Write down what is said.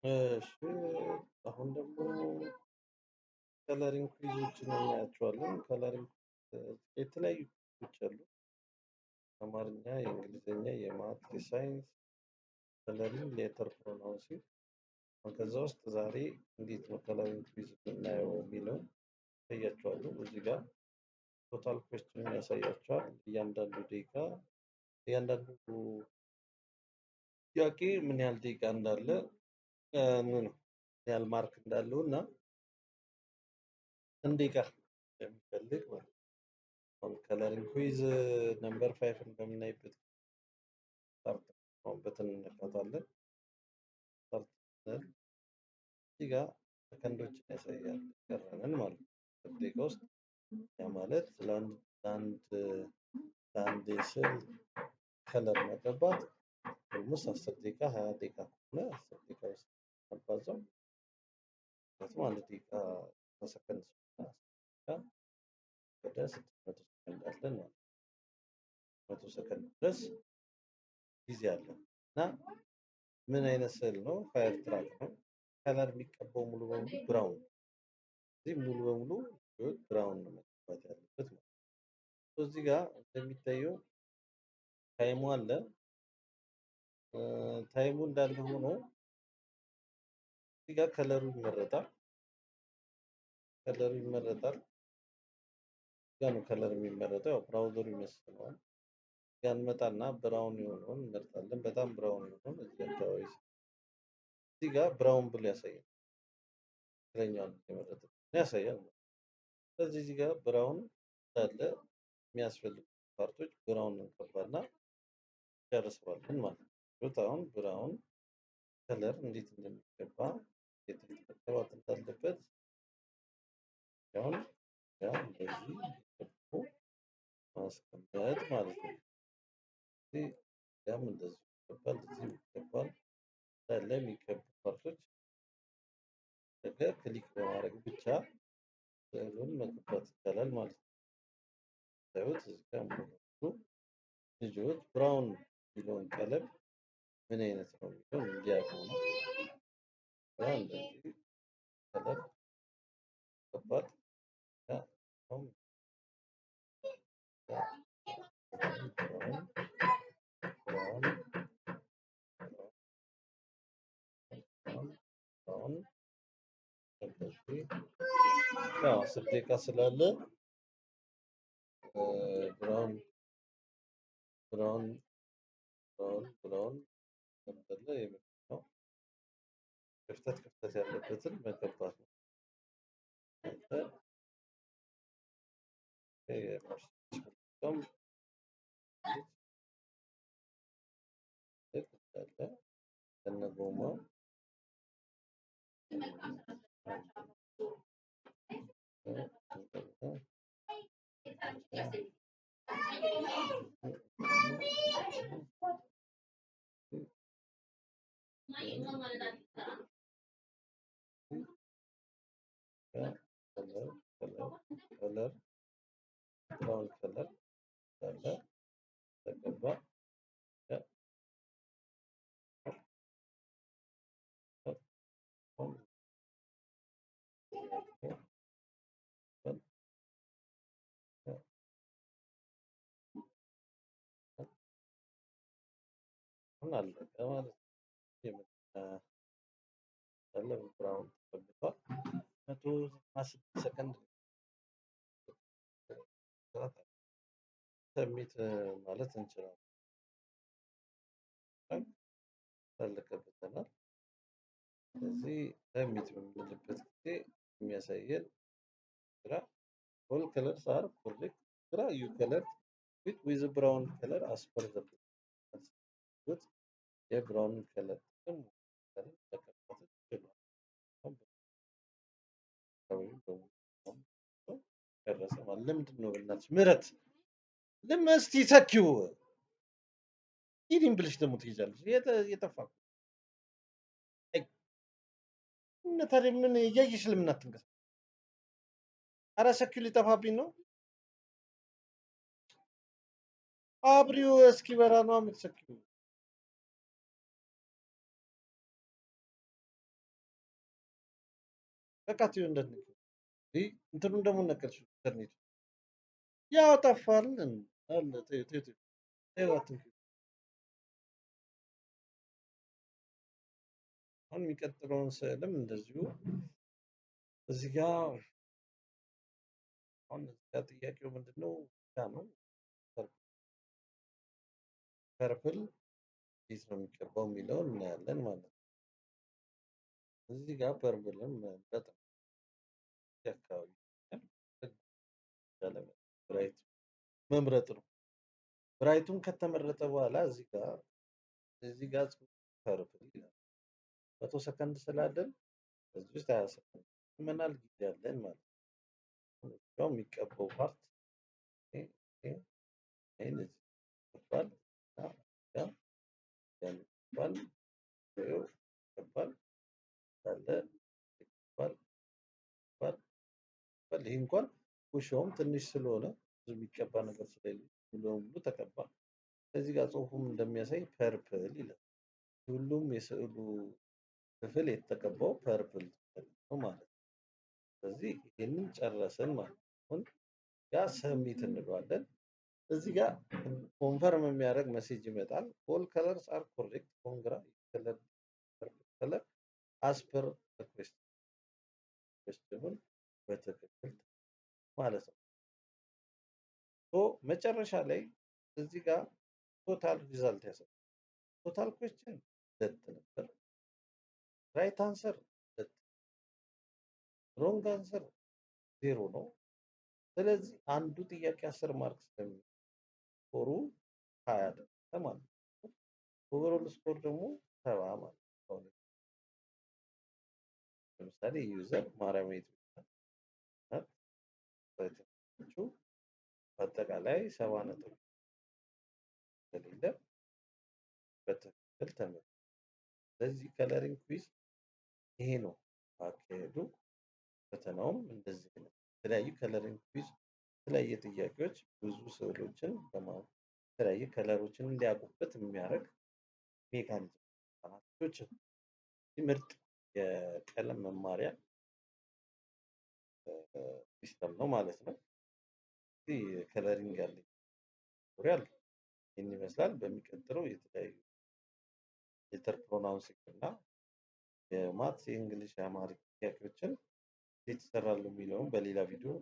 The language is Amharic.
እሺ፣ አሁን ደግሞ coloring quiz ኦችን እናያቸዋለን። Coloring የተለያዩ quiz ኦች አሉ። አማርኛ፣ የእንግሊዝኛ፣ የ math፣ የሳይንስ፣ coloring፣ letter pronouncing። ከዛ ውስጥ ዛሬ እንዴት ነው coloring quiz የምናየው የሚለውን ያሳያቸዋለሁ። እዚህ ጋር total question ያሳያቸዋል። እያንዳንዱ ደቂቃ፣ እያንዳንዱ ጥያቄ ምን ያህል ደቂቃ እንዳለ፣ ምን ያህል mark እንዳለው እና ስንት ደቂቃ እንደሚፈልግ ማለት ነው። አሁን coloring quiz number 5 ን በምናይበት start button እንነካታለን። Start ስንል እዚህ ጋር ሰከንዶችን ያሳያል፣ የቀረንን ማለት ነው። ደቂቃ ውስጥ፣ ያ ማለት ለአንድ ስዕል color መቀባት almost 10 ደቂቃ፣ 20 ደቂቃ ከሆነ 10 ደቂቃ ውስጥ አባዛው፣ ምክንያቱም 1 ደቂቃ በሰከንድ ስለሆነ 10 ደቂቃ ወደ 600 ሰከንድ አለን ማለት ነው። 100 ሰከንድ ድረስ ጊዜ አለን እና ምን አይነት ስዕል ነው? Fire truck ነው። Color የሚቀባው ሙሉ በሙሉ brown ነው። እዚህ ሙሉ በሙሉ brown ነው መቀባት ያለበት ማለት ነው። እዚህ ጋር እንደሚታየው time ኡ አለ። Time ኡ እንዳለ ሆኖ እዚህ ጋር color ኡ ይመረጣል። Color ኡ ይመረጣል። እዚህ ጋር ነው color የሚመረጠው። ያው browser ኡ ይመስለዋል። ጋር እንመጣና brown የሆነውን እንመርጣለን። በጣም brown የሆነውን እዚህ አካባቢ፣ እዚህ ጋር brown ብሎ ያሳያል። ትክክለኛውን የመረጠ ያሳያል። ስለዚህ እዚህ ጋር brown እንዳለ የሚያስፈልጉ part ኦች brown እንቀባና ጨርሰዋለን ማለት ነው። አሁን brown color እንዴት እንደሚገባ፣ እንዴት መቀባት እንዳለበት አሁን ያ እንደዚህ ማስቀመጥ ማለት ነው። ያም እንደዚሁ ይገባል፣ እዚህም ይገባል። እንዳለ የሚቀቡ part ኦች ነገር click በማድረግ ብቻ ስዕሉን መቀባት ይቻላል ማለት ነው። ታዩት እዚህ ጋር ሙሉ በሙሉ ልጆች brown የሚለውን ቀለም ምን አይነት ነው የሚለውን እንዲያውቁ ነው። ያ እንደዚህ color ይቀባል። ያ brown brown brown brown brown እንደዚህ። ያው 10 ደቂቃ ስላለ brown brown brown brown እንዳለ የመኪናው ክፍተት ክፍተት ያለበትን መቀባት ነው። የመርሴዲስ እንዳለ ከነ ጎማው color color color brown color እንዳለ ተቀባ። አሁን አለቀ ማለት ነው። የመኪና እንዳለ brown ተቀብቷል። 196 ሰከንድ submit ማለት እንችላለን። አለቀበተናል። ስለዚህ submit በምንልበት ጊዜ የሚያሳየን ግራ all colors are correct፣ ግራ you color with brown color as per the የ brown color ጥቅም መቀባት ችሏል። አካባቢው በሙሉ ጨረሰ ማለት። ለምንድን ነው በእናትሽ ምህረት ለምን እስቲ ሰኪው ሂድን ብለሽ ደግሞ ትይዛለሽ? የጠፋ እኮ እና ታዲያ ምን እያየሽ ለምን አትንቀሳቀስ? ኧረ ሰኪው ሊጠፋብኝ ነው። አብሪው እስኪበራ ነው የምትሰኪው። በቃ ትይው እንዳትነኪው። ይህ እንትኑን ደግሞ ነቀልሽው። ኢንተርኔቱ ያው ጠፋል አለ። ተይው ተይው ተይው ተይው አትንኪው። አሁን የሚቀጥለውን ስዕልም እንደዚሁ እዚህ ጋር አሁን እዚህ ጋር ጥያቄው ምንድነው? ያ ነው purple እንዴት ነው የሚቀባው የሚለውን እናያለን ማለት ነው። እዚህ ጋር purple ን መምረጥ ነው። እዚህ አካባቢ bright መምረጥ ነው። Bright ኡን ከተመረጠ በኋላ እዚህ ጋር purple ይላል። 100 ሰከንድ ስላለን እዚህ ውስጥ 20 ሰከንድ ምናል ጊዜ አለን ማለት ነው። የሚቀባው part ይሄ እንደዚህ ይቀባል፣ ይቀባል፣ ይቀባል አለ ይቀባል ይቀባል። ይሄ እንኳን ውሻውም ትንሽ ስለሆነ ብዙ የሚቀባ ነገር ስለሌለ ሙሉ በሙሉ ተቀባ። እዚህ ጋር ጽሁፉም እንደሚያሳይ purple ይላል። ሁሉም የስዕሉ ክፍል የተቀባው purple ነው ማለት ነው። ስለዚህ ይህንን ጨረስን ማለት ነው። አሁን ያ submit እንለዋለን። እዚህ ጋር confirm የሚያደርግ message ይመጣል። "All colors are correct. Congra, color color as per question" ኑን በትክክል ማለት ነው። መጨረሻ ላይ እዚህ ጋር total result ያሳያል። Total question ሁለት ነበር። Right answer ሁለት፣ wrong answer 0 ነው። ስለዚህ አንዱ ጥያቄ 10 mark ስለሚ score ኡ 20 ደረሰ ማለት ነው። Overall score ደግሞ 70 ማለት ነው። ለምሳሌ user ማርያማዊት ናት። በአጠቃላይ 70 ነጥብ ስለሌለ በትክክል ተመልሷል። ስለዚህ coloring quiz ይሄ ነው አካሄዱ። ፈተናውም እንደዚህ ነው። የተለያዩ coloring quiz የተለያየ ጥያቄዎች ብዙ ስዕሎችን የተለያየ color ኦችን እንዲያውቁበት የሚያደርግ mechanism ህጻናቶች ምርጥ የቀለም መማሪያ system ነው ማለት ነው። Coloring ያለኝ tutorial ይህን ይመስላል። በሚቀጥለው የተለያዩ letter pronouncing እና የ maths፣ የ English፣ የ Amharic ጥያቄዎችን እንዴት ይሰራሉ የሚለውን በሌላ ቪዲዮ